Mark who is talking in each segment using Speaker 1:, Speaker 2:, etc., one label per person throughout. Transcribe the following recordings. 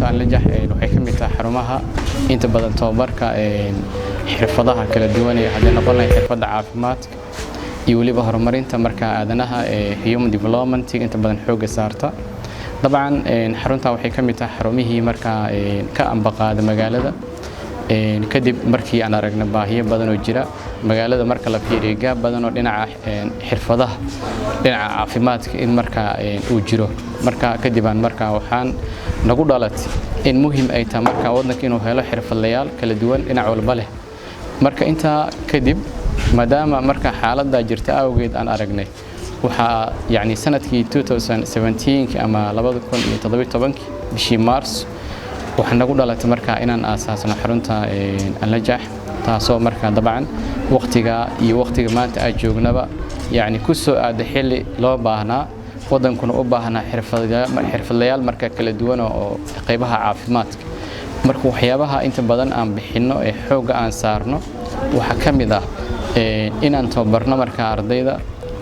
Speaker 1: Xarunta Al-Najax waxay ka mid tahay xarumaha inta badan tababarka xirfadaha kala duwan ee hadday noqon lahayd xirfadda caafimaadka iyo weliba horumarinta markaa aadanaha ee human development inta badan xoogga saarta. Dabcan, xaruntan waxay ka mid tahay xarumihii markaa ka ambaqaada magaalada kadib markii aan aragna baahiyo badan oo jira magaalada, marka la fiiriyo gaab badan oo dhinaca xirfadaha, dhinaca caafimaadka in markaa uu jiro. Marka kadib aan markaa waxaan nagu dhalatay in muhiim ay tahay markaa waddanka inuu helo xirfadlayaal kala duwan, dhinac walba leh. Marka intaa kadib, maadaama marka xaaladda jirta awgeed aan aragnay, waxaa yacni sanadkii 2017 ama 2017 bishii Maars waxaa nagu dhalatay markaa inaan aasaasno xarunta Al-Najax, taasoo markaa dabcan waqtiga iyo waqtiga maanta aan joognaba yacni ku soo aada xilli loo baahnaa, waddankuna u baahnaa xirfadlayaal markaa kala duwan oo qaybaha caafimaadka. Marka waxyaabaha inta badan aan bixinno ee xoogga aan saarno waxaa ka mid ah inaan tababarno markaa ardayda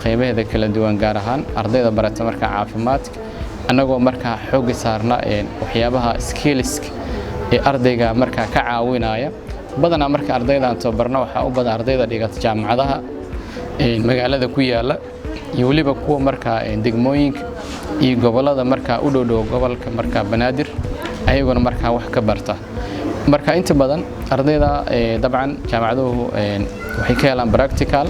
Speaker 1: qaybaheeda kala duwan, gaar ahaan ardayda barata markaa caafimaadka, annagoo markaa xoogga saarna waxyaabaha skillska ee ardayga markaa ka caawinaya. Badanaa marka ardayda aan tababarno waxaa u badan ardayda dhigata jaamacadaha magaalada ku yaala iyo weliba kuwa markaa degmooyinka iyo gobollada markaa u dhowdhow gobolka markaa Banaadir ayaguna markaa wax ka barta. Marka inta badan ardayda dabcan jaamacaduhu waxay ka helaan practical,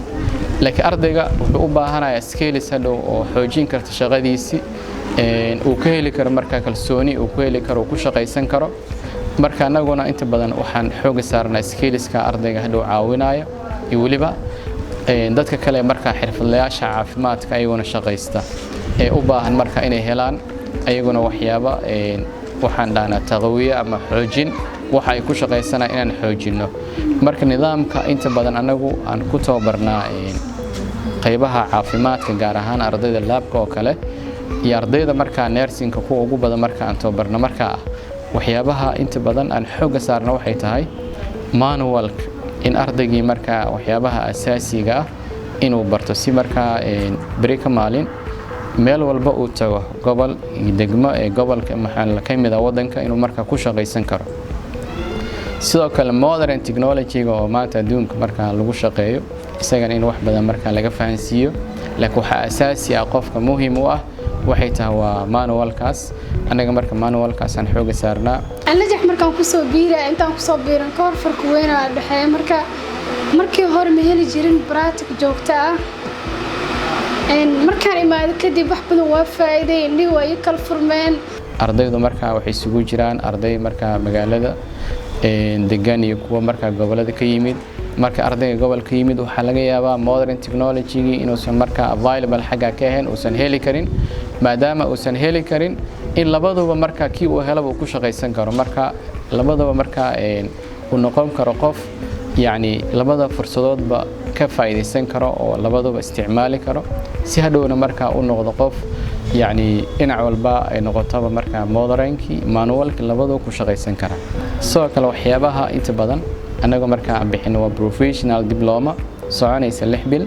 Speaker 1: laakiin ardayga wuxuu u baahanayaa skills hadhow oo xoojin karta shaqadiisii, uu ka heli karo markaa kalsooni uu ku heli karo, uu ku shaqaysan karo. Marka annaguna inta badan waxaan xooga saarnaa skillska ardayga hadhow caawinaya iyo weliba dadka kale markaa xirfadlayaasha caafimaadka ayaguna shaqaysta ee u baahan marka inay helaan ayaguna waxyaaba waxaan dhahnaa taqwiye ama xoojin waxa ay ku shaqaysanayaan inaan xoojinno. Marka nidaamka inta badan anagu aan ku tababarnaa qaybaha caafimaadka, gaar ahaan ardayda labka oo kale iyo ardayda markaa nursingka kuwa ugu badan marka aan tababarno, markaa ah waxyaabaha inta badan aan xoogga saarno waxay tahay manualka, in ardaygii markaa waxyaabaha asaasiga ah inuu barto si markaa beri ka maalin meel walba uu tago, gobol iyo degmo ee gobolka maxaa ka mid ah waddanka, inuu markaa ku shaqaysan karo. Sidoo kale modern technology-ga oo maanta adduunka markaa lagu shaqeeyo, isagana in wax badan markaa laga fahansiiyo. Laakiin waxaa asaasi ah, qofka muhiim u ah waxay tahay waa manualkaas. Annaga marka manualkaasaan xooga saarnaa.
Speaker 2: Al-Najax markaan kusoo biiraya, intaan kusoo biiran ka hor farqi weyn aa dhexeeya. Marka markii hore ma heli jirin practice joogto ah. Markaan imaado kadib wax badan waa faa'iiday, indhihi waa ii kala furmeen.
Speaker 1: Ardaydu markaa waxay isugu jiraan arday markaa magaalada degan iyo kuwa markaa gobolada ka yimid. Marka ardayga gobolka yimid waxaa laga yaabaa modern technology-gii inuusan markaa available xagga ka ahayn, uusan heli karin. Maadaama uusan heli karin, in labaduba markaa kii uu helaba uu ku shaqaysan karo, marka labadaba markaa uu noqon karo qof yacni labada fursadoodba ka faa'iidaysan karo oo labaduba isticmaali karo, si hadhowna markaa u noqdo qof yacni dhinac walba ay noqotaba markaa modernkii, manualkii labaduu ku shaqaysan kara. Sidoo kale waxyaabaha inta badan annaga markaa aan bixino waa professional diploma soconaysa 6 bil,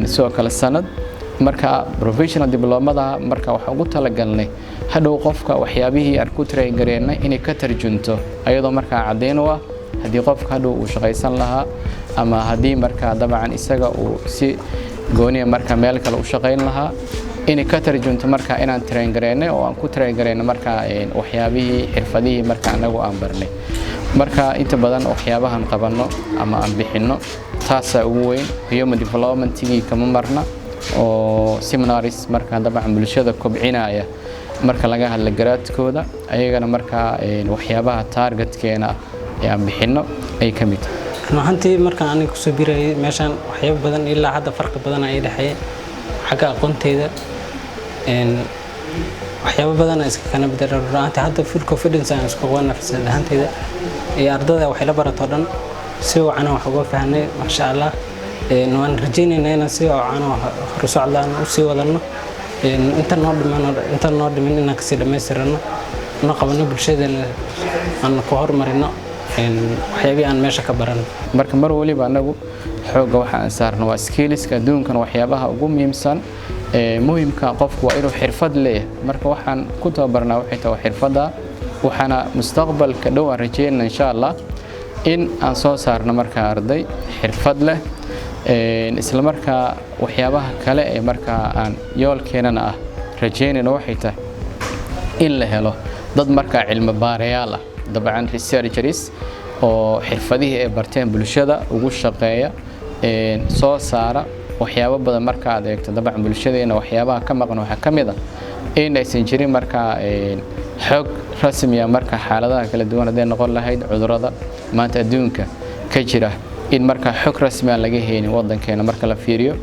Speaker 1: sidoo kale sanad. Marka professional diplomada marka waxaan ugu talagalnay hadhow qofka waxyaabihii aan ku train gareennay inay ka tarjunto, ayadoo markaa caddayn u ah haddii qofka hadhow uu shaqaysan lahaa ama haddii markaa dabcan isaga uu si gooniya marka meel kale u shaqayn lahaa, inay ka tarjunto marka inaan train gareynay oo aan ku train gareynay marka waxyaabihii xirfadihii marka anagu aan barnay. Marka inta badan waxyaabahan qabanno ama aan bixinno taasaa ugu weyn. Human developmentigii kama marna oo seminaries marka dabcan bulshada kobcinaya marka laga hadla garaadkooda, ayagana markaa waxyaabaha targetkeena ee aan bixinno ay ka mid tahay.
Speaker 3: Run ahaantii, markaan aniga kusoo biirayay meeshaan, waxyaabo badan ilaa hadda farqi badan ay dhexeeya xagga aqoonteyda. Waxyaabo badan iska kana bedela. Run ahaantii, hadda full confidence aan isku qabaa nafsad ahaanteyda iyo ardada waxay la barato dhan si wacan wax uga fahnay, maasha Allah. Waan rajaynaynaa inaan si wacan horu socdaan u sii wadano inta noo dhiman, inta noo dhimin inaan kasii dhammaystirano, una qabano bulshadeena, aan ku horumarino waxyaabihii aan meesha ka barano.
Speaker 1: Marka mar waliba anagu xoogga waxa aan saarno waa skillska. Adduunkan waxyaabaha ugu muhiimsan ee muhiimka qofku waa inuu xirfad leeyahay. Marka waxaan ku tababarnaa waxay tahay xirfadda. Waxaana mustaqbalka dhow aan rajeynana, insha Allah, in aan soo saarno markaa arday xirfad leh. Isla markaa waxyaabaha kale ee markaa aan yoolkeenana ah rajeynayno waxay tahay in la helo dad markaa cilmi baarayaal ah, dabcan researchers, oo xirfadihii ay barteen bulshada ugu shaqeeya, soo saara waxyaabo badan. Marka aad eegto, dabcan bulshadeena waxyaabaha ka maqan waxaa ka mid ah in aysan jirin markaa xog rasmiya marka xaaladaha kala duwan, hadday noqon lahayd cudurrada maanta adduunka ka jira, in markaa xog rasmi aan laga haynin wadankeena marka la fiiriyo.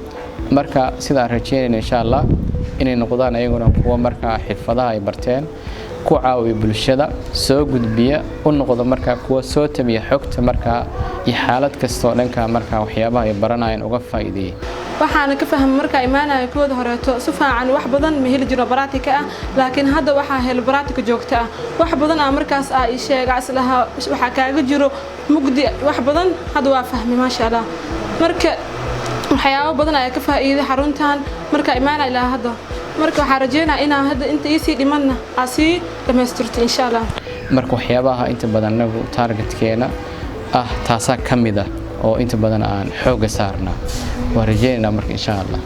Speaker 1: Marka sidaan rajeynayna, insha Allah, inay noqdaan ayaguna kuwa markaa xirfadaha ay barteen ku caawiya bulshada, soo gudbiya, u noqdo markaa kuwa soo tabiya xogta markaa iyo xaalad kastoo dhanka markaa waxyaabaha ay baranayaan uga faa'iideeyay.
Speaker 4: Waxaana ka fahmay markaa imaanaya kooda horeeto si fiican wax badan ma heli jiro practical ah, laakiin hadda waxaa helo practical joogto ah. Wax badan aa markaas aa ii sheega islahaa waxaa kaaga jiro mugdi, wax badan hadda waa fahmay, maasha Allah. Marka waxyaabo badan ayaa ka faa'iiday xaruntan markaa imaanaya ilaa hadda. Marka waxaa rajeynaya inaa hadda inta iisii dhimanna aa sii dhammaystirto, insha Allah.
Speaker 1: Marka waxyaabaha inta badan anagu targetkeena ah taasaa ka mid ah oo inta badan aan xoogga saarnaa. Waan rajeynaynaa marka, insha Allah.